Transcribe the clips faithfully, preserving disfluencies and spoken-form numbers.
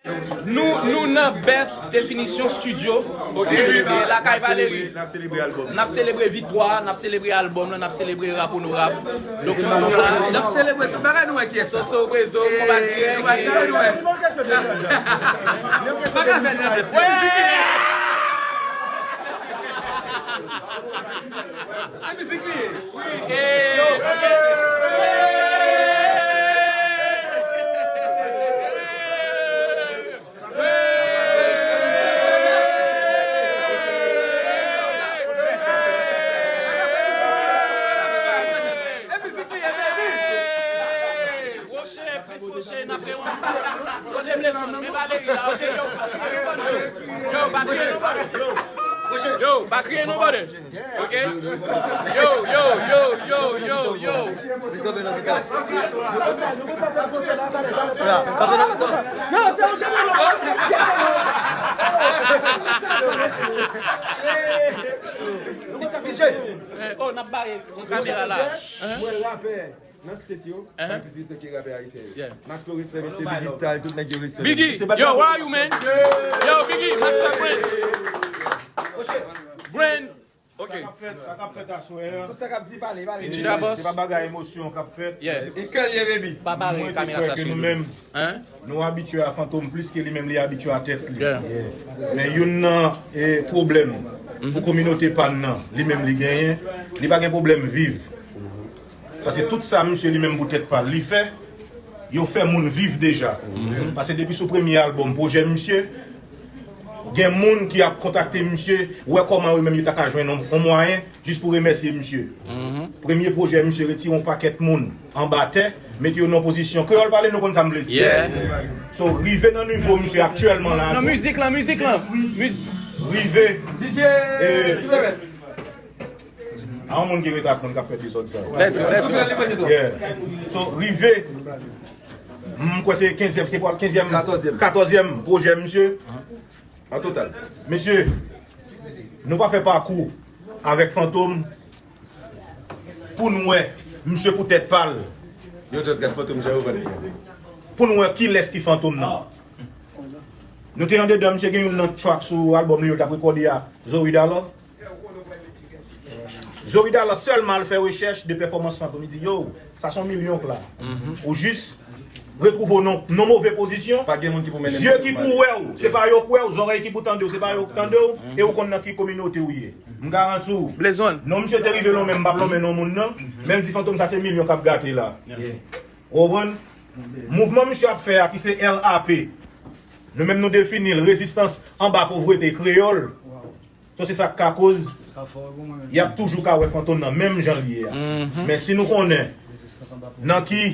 Nou, nou nan Best Definition Studio, e, lakay Valery. N ap selebre albòm. N ap selebre viktwa, n ap selebre albòm lan, n ap selebre rap onorab. Donk, nou la. N ap selebre tout bagay, nou wè kiyès. Soso, Prezo, Konba Dirèk. Nou wè, nou wè. Pa ka fè nan Se mizik li ye. Woche, Prince Woche, n ap rewon. Woche Blaze One, men Valery la, oke, yo. Yo, pa kriye non, brother. Yo, pa kriye non, brother. Ok? Yo, yo, yo, yo, yo, yo. Eh, oh, n ap bare kamera la. Mwen rapè nan state yo, pa plis respè ke rapè ayisyen yo. Maxlo respè, mesye Biggie Style, tout nèg yo respè. Biggie, yo, where are you, man? Yo, Biggie, Maxlo Brand. Brand. Ok. Sa k ap fèt, sa k ap fèt aswè a. Tout sa k ap di, pale, pale. Se pa bagay emosyon k ap fèt. Yeah. E kè l ye, baby. Pa bare kamera sa, cheri. Nou abitye a Fantom plis ke li menm li abitye a tèt li. Yeah. Men youn nan, eh, pwoblèm pou kominote pa n nan, li menm li genyen, li pa gen pwoblèm viv. Paske tout sa misye li menm pou tèt pa l li fè, yo fè moun viv deja. Paske depi sou premye albòm pwojè misye, gen moun ki ap kontakte misye, wè kòman yo menm yo ta ka jwenn yon, yon mwayen jis pou remèsye misye. Premye pwojè misye retire yon pakèt moun anba tè, mete yo nan yon pozisyon. Kreyòl pale, nou konn sa m vle di. Yeah. So, rive nan nivo misye aktyèlman la. Nan mizik lan, mizik lan. Rive. D J, eh, Silvèmèt. A yon moun ki rete ak moun k ap fè dezòd sa. Let's go, let's go. Yeah. So, rive, m kwè se kenzyèm, te pral kenzyèm, katòzyèm, katòzyèm pwojè misye. An total. Mesye, nou pa fè pakou avèk Fantom pou n wè misye pou tèt pa l. Yo just gad Fantom jan yo vann li a. Pou n wè kilès ki Fantom nan. Nou te andedan, misye gen youn nan track sou albòm li yo l t ap rekòde a, Zoe Dollar. Zoe Dollar sèlman al fè rechèch de pèfòmans Fantom. Li di, yo, sa se yon milyon k la. Ou jis retwouve w nan, nan move pozisyon. Pa gen moun ki pou mennen. Zye ki pou wè w, se pa yo k wè w. Zòrèy ki pou tande w, se pa yo k tande w. E ou konn nan ki kominote w ye. M garanti w. Blaze One. Non, misye te rive lonmen, m p ap lonmen non moun nan. Men l di Fantom sa se milyon k ap gate la. Ou konprann? Mouvman misye ap fè a ki se R A P. Nou menm nou defini l, rezistans anba povrete kreyòl. So se sa k ka koz y ap toujou ka wè Fantom nan menm jan l ye a. Men si nou konnen nan ki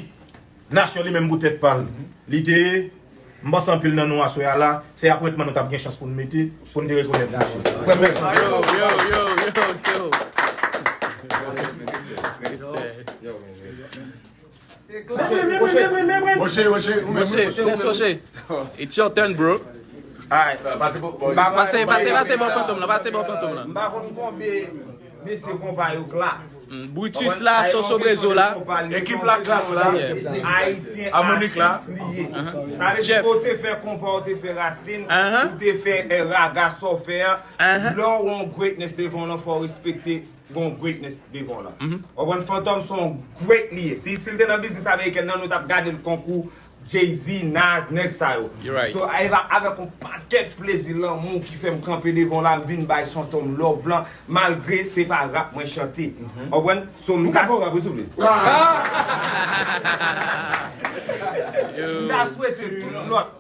nasyon li menm pou tèt pa l li te ye, m panse anpil nan nou aswè a la, se apwentman nou t ap gen chans pou n mete, pou n te rekonèt misye. Frè m, mèsi. Yo, yo, yo, yo, yo. Woche, Woche, ou menm. Woche, Prince Woche. It's your turn, bro. Alright. Pase, pase, pase bò Fantom lan, pase bò Fantom lan. M pa konn konbyen mesye konpa yo k la. Brutus la, Soso Brezo la. Ekip la, Klass la. Ayisyen, Harmonik la. Atis li ye. Sa vle di ke w te fè konpa, w te fè rasin, ou te fè, eh, raga sa w fè a. Lè w yon greatness devan w lan, fò w respekte gon greatness devan w lan. Ou konprann? Fantom se yon great li ye. Si, si l te nan biznis amerikèn nan, nou t ap gade l konkou Jay-Z, Nas, nèg sa yo. So, a, e pa avèk yon pakèt plezi, lanmou ki fè m kanpe devan w la, m vin bay Fantom love lan, malgre se pa rap mwen chante. Ou konprann? So, m ta fè w rap wi, souple. M ta swete tout lòt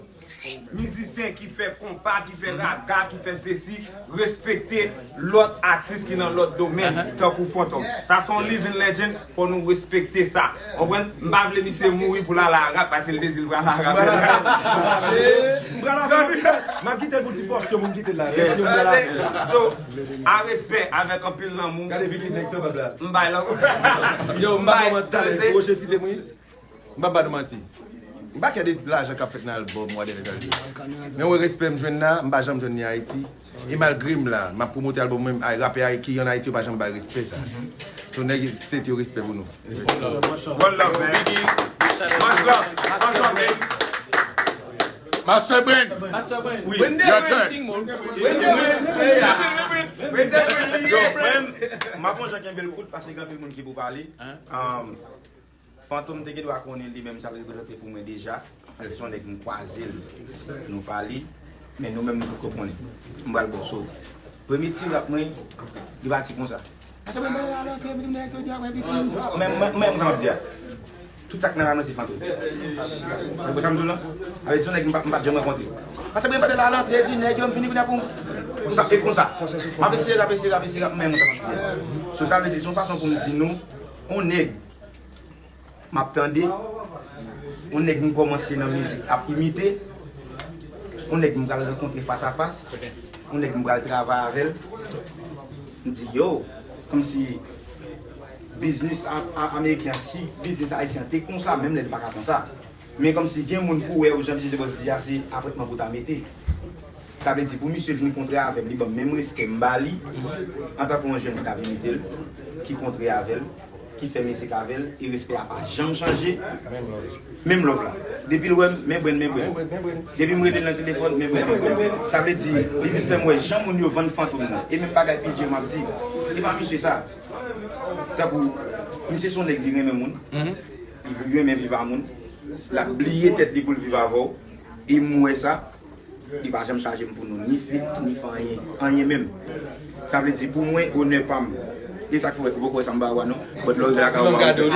mizisyen ki fè konpa, ki fè raga, ki fè sesi, respekte lòt atis ki nan lòt domèn, tankou Fantom. Sa se yon living legend, fò nou respekte sa. Ou konprann? M pa vle misye mouri pou l al Arab, paske l te di l pral Arab. M pral Arab. M ap kite l pou ti pòs yo pou m kite l la. Rès yo m pral Arab. So, a respè, avèk anpil lanmou. Gade figi nèg sa, papa. M bay lanmou. Yo, m pa kòmantè talè. Woche, eskize m wi. M p ap ba nou manti. M pa kè de lajan k ap fèt nan albòm, whatever sa l ye. Men wè respè m jwenn la, m pa janm jwenn li Ayiti. E malgre m la, m ap pwomote albòm mwen, ay, rapè ki ann Ayiti yo pa janm bay respè sa. So nèg state yo, respè pou nou. One love, man. Much love. Much love, man. Astè Bren. Astè Bren. Wi. Yes, sir. Yo, mwen, m ap yon jan kenbe l kout paske gen anpil moun ki pou pale. Um, Fantom te gen dwa konnen li menm sa l reprezante pou mwen deja. Paske se yon nèg m kwaze l, nou pale, men nou menm nou poko konnen. M pral bon so. Premye ti rap mwen, li pati konsa. Pase mwen bay la lantre, vin nèg yo di a mwen vin. Men men men sa m ap di a. Tout sa k nan la nan se Fantom. Ou konprann sa m di w lan? Avè di se yon nèg m pa m pa t janm rankontre. Pase mwen bay la lantre, di nèg yo m vini kounye a pou m. Sa e konsa. M ap eseye rap, eseye rap, eseye rap, men mwen sa m ap di a. So sa vle di se yon fason pou m di nou, yon nèg m ap tande, yon nèg m kòmanse nan mizik ap imite, yon nèg m pral rankontre fas a fas, yon nèg m pral travay avè l. M di, yo, kòmsi biznis a- a- ameriken an, si biznis ayisyen an te konsa, menm lè li pa ka konsa. Men kòmsi gen moun pou wè, ou jan J J Boss di a, se apwentman pou ta mete. Sa vle di, pou misye vin kontre avè m, li ban m menm respè m ba li, antanke yon jèn ki t ap imite l, ki kontre avè l, ki fè mizik avè l, e respè a pa janm chanje. Menm love la. Depi l wè m, men Bren, men Bren. Depi m rele l nan telefòn, men Bren, men Bren. Sa vle di, li vin fè m wè jan moun yo vann Fantom nan. E menm bagay P J M ap di, e pa misye sa. Tankou, misye se yon nèg li renmen moun, li renmen viv a moun, l ap bliye tèt li pou l viv avè w. E m wè sa, li pa janm chaje m pou nou, ni feat, ni fè anyen, anyen menm. Sa vle di pou mwen, onè pa m. E sa k fè w wè ou poko wè sa m ba ou a non. But lè w rive lakay ou, ou pa gade w.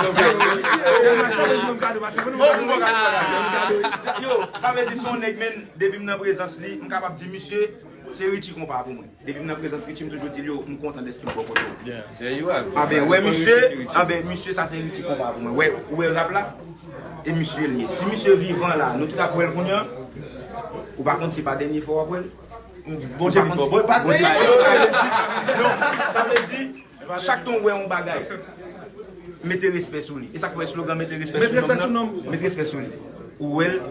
Yo, sa vle di se yon nèg, men depi m nan prezans li, m kapab di misye, se Richie konpa pou mwen. Depi m nan prezans Richie, m toujou di l, yo, m kontan dèske m bò kote w. Anben, wè misye, anben, misye sa se Richie konpa pou mwen. Wè, ou wè rap la? E misye l ye. Si misye vivan la, nou tout ap wè l kounye a. Ou pa konn si pa dènye fwa w ap wè l. Bondye pi fò. Bondye pi fò. Non, sa vle di, chak tan w wè yon bagay, mete respè sou li. E sa k fè slogan mete respè sou nonm nan. Mete respè sou li. Ou wè l,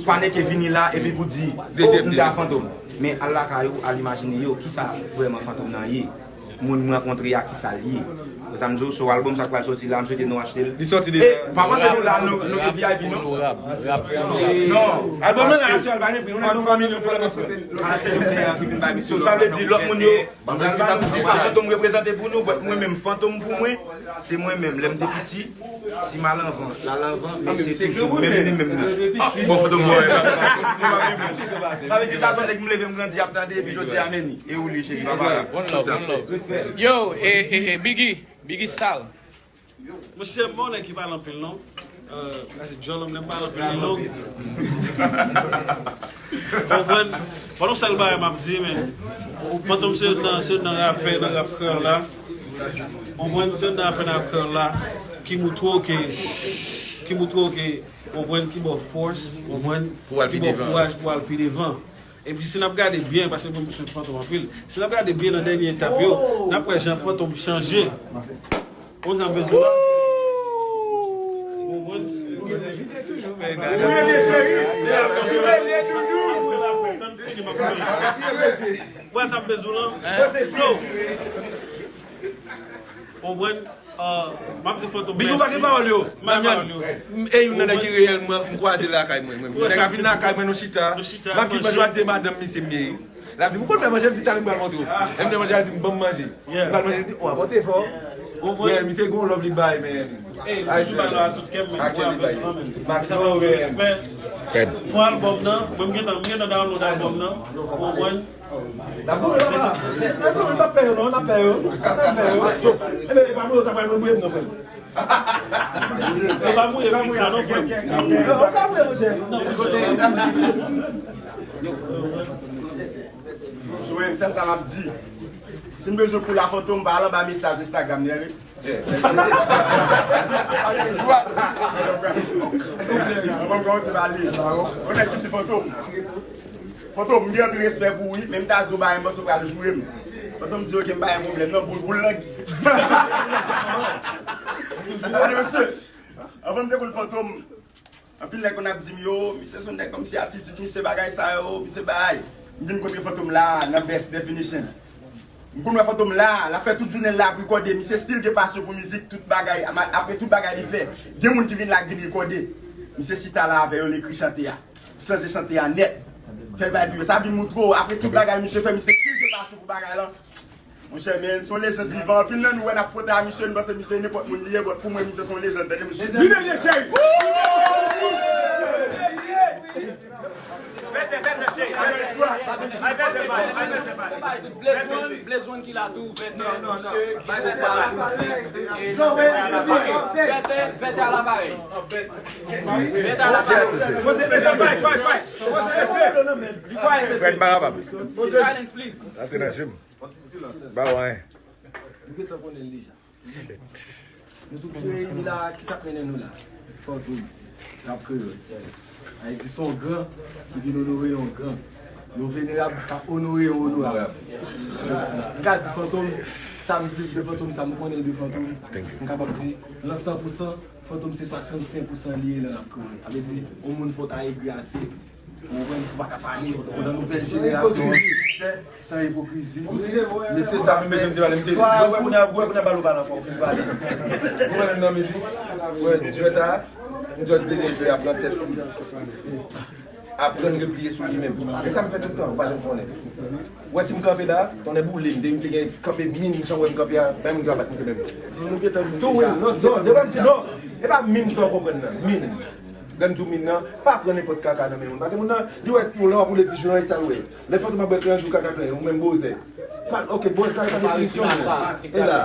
pa nèke vini la epi pou di, oh, m ta Fantom. Men al lakay ou, al imajine yo, kisa vrèman Fantom nan ye. Moun m rankontre a kisa l ye. Ou sa m di w, so albòm sa k pral sòti la, m swete nou achte l. Li sòti deja. E pa panse nou la, nou, nou gen V I P non. Onorab, rap. Non. Albòm nan la sou al pa gen pri, nou la nou fanmi nou pou la. So sa vle di lòt moun yo, al ba nou di sa Fantom reprezante pou nou, but mwen menm Fantom pou mwen, se mwen menm lè m te piti. Si m al anvan, l al anvan, men se toujou menm li menm nan. Ah, bon, Fantom bò. Sa vle di sa se yon nèg m leve m grandi ap tande epi jodi a men li. E ou li cheri, papa. One love, one love. Yo, e, e, e, Biggie, Biggie Style. Mesye, m pa yon nèg ki pale anpil non. Euh, se djòl m, lè m pale anpil li long. Konprann? Bon, yon sèl bagay m ap di, men Fantom se youn nan, se youn nan rapè nan rap kreyòl la. Konprann? Se youn nan rapè nan rap kreyòl la ki moutre w ke, ki moutre w ke, konprann, ki ba w fòs, konprann, ki ba w kouraj pou w al pi devan. Epi si n ap gade byen, paske mwen m swiv Fantom anpil, si n ap gade byen nan dènye etap yo, n ap wè jan Fantom chanje. Konn sa m bezwen la. Ou rele cheri, ou rele doudou. Wè sa m bezwen la. So, konprann? Ah, m ap di Fantom mèsi. Biggie, ou pa gen pawòl yo. M pa gen pawòl yo. E youn nan nèg ki reyèl mwen, m kwaze lakay mwen, mwen. Nèg la vin lakay mwen, nou chita. Nou chita, m ap di manje. Mwen jodi madanm misye m ye. L ap di m, ou konn fè manje? M di, talè m pral montre w. Lè m te manje, l di m, ban m manje. M pral manje, l di, oh, apòte fò. Ou konprann? Yeah, misye gon love li bay, man. Ey, toujou bay love a tout kè m, men. Maxo, man. Respè. Pou albòm nan, mwen m gentan, m gentan download albòm nan. Ou konprann? N ap goumen, papa. N ap goumen, n ap pè yo non, n ap pè yo. N ap pè yo. Ebyen, e pa mwen yo ta pral mwen mwen non, frè m. E pa mwen yo ki gran non, frè m. Yo, ou pa mwen, monchè. Non, monchè. Sou M, sèl sa m ap di. Si m bezwen kou la Fantom, pa al anba mesaj Instagram li, tande. Yes. Mwen kòmanse pale. Yon nèg ki di Fantom. Fantom, m gen anpil respè pou ou, wi, men m ta di w bagay, m panse w pral joure m. Fantom di, oke, m pa gen pwoblèm, non, boul, boul nan. Gade, mesye, anvan m te konn Fantom, anpil nèg konn ap di m, yo, misye se yon nèg kòmsi atitid, misye bagay sa yo, misye bagay. M vin kontre Fantom la, nan best definition. M konn wè Fantom la, l ap fè tout jounen l la ap rekòde. Misye still gen pasyon pou mizik, tout bagay. Ama-, apre tout bagay li fè, gen moun ki vin la, ki vin rekòde. Misye chita la avè yo, l ekri chante a. Chanje chante a nèt. Fè l bay pi byen. Sa vin moutre w, apre tout bagay misye fè, misye kilke pasyon pou bagay lan. Monchè, men, se yon lejand vivan. Anpil nan nou wè n ap fwote a misye, nou panse misye nenpòt moun li ye, but pou mwen, misye se yon lejand, tande, mesye. Li nan lejand! Blaze One, Blaze One ki la tou, vètè, misye, ki pou pale politik, e vètè, vètè a la parèy. Vètè a la parèy. Silence, please. Sa se nan jim. Ba w anyen. Nou gentan konnen l deja. Nou tout ki reyini la, kisa k mennen nou la? Fantom, rap kreyòl. Ayiti se yon gran ki vin onore yon gran. Yon venerab k ap onore yon onorab. M ka di Fantom, sa m viv de Fantom, sa m konnen de Fantom, m kapab di, lan san pou san, Fantom se swasannsenk pou san li ye nan rap kreyòl. Sa vle di, yon moun fò w ta egri ase, ou konprann, pou pa ka pale, ou nan nouvèl jenerasyon an, san ipokrizi. Mesye, sa m bezwen di, mesye, ou wè kounye a, ou wè kounye a bal ou pale ankò, ou fin pale. Ou wè menm nan mizik, ou wè jwè sa, m jwè bezwen jwe ap nan tèt li. Aprann repliye sou li menm. E sa m fè tout tan, ou pa janm konnen. Ou wè si m kanpe la, tonnè boule m, depi m te gen kanpe min jan w wè m kanpe a, bay moun ki pa bat misye menm. Tou wi, non, non, depi m di non, e pa min sa w konprann nan, min. Lè m di w min nan, pa pran nenpòt kaka nan men moun. Paske moun nan, li wè ti lò pou li di jan e sa l wè. Lè Fantom ap bwè kreyòl, di w kaka kreyòl, ou menm bozè. Pa, ok, bozè sa, e pa definisyon moun. E la.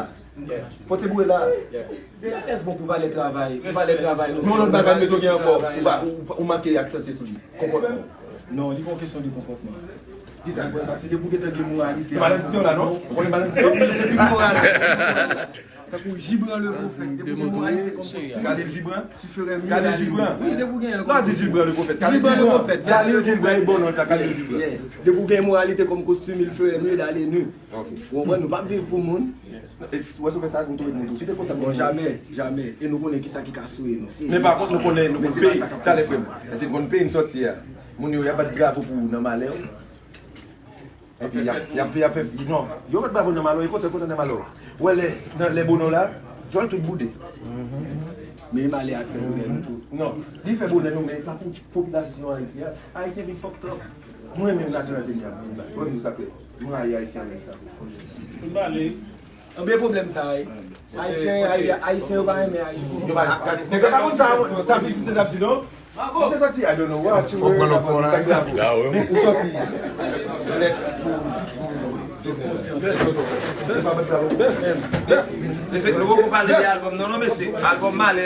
Pote bouwe la. Alèz bon pou valè travay. Pou valè travay nou. Yon lòt bagay, m bezwen gen ankò. Ou pa, ou, ou manke aksantye sou li. Konpòtman. Non, li pa yon kesyon de konpòtman. Kisa? Paske depi w gentan gen moralite. Maledisyon la, non? Ou konnen maledisyon? Depi moral. Tankou Gibran le Prophète, depi w gen moralite kòm kostim. Khalil Gibran? Tu ferais mieux d'aller mieux. Wi, depi w gen. Non, di Gibran le Prophète. Gibran le Prophète. Khalil Gibran, e bon non sa, Khalil Gibran. Yeah. Depi w gen moralite kòm kostim, il ferait mieux d'aller nu. Ok. Ou konprann, nou p ap viv pou moun. E, ou wè, si w fè sa, nou tou ret moun tou. Si te konsa, bon, jamè, jamè. E nou konnen kisa ki ka souye nou. Men pa kont, nou konnen, nou konn peyi. Talè, frè m. Èske nou konn peyi n sòti a? Moun yo, y ap bat bravo pou ou nan malè w. Epi, y ap, y ap, y ap fè, non. Yo bat bravo nan malè w, e kontan, kontan nan malè w. Ou wè, lè, nan, lè bonè w la, djòl tout boude. Men e malè a k fè bonè nou tou. Non, li fè bonè nou, men e pa pou popilasyon Ayiti a. Ayisyen vin fucked up. Mwen menm nasyonalite m, y ap vin bat. Ou wè m di w sa klè. Mwen rayi Ayisyen anmenm tan. Anben pwoblèm sa a, Ayisyen, Ay-, Ayisyen yo pa renmen Ayiti. Yo pa, nèg yo pa konn sa, sa fi si se sa di non. Misye sòti, I don't know what you were about. Ou sòti. Mesye, nou poko pale de albòm nan non, mesye. Albòm malè.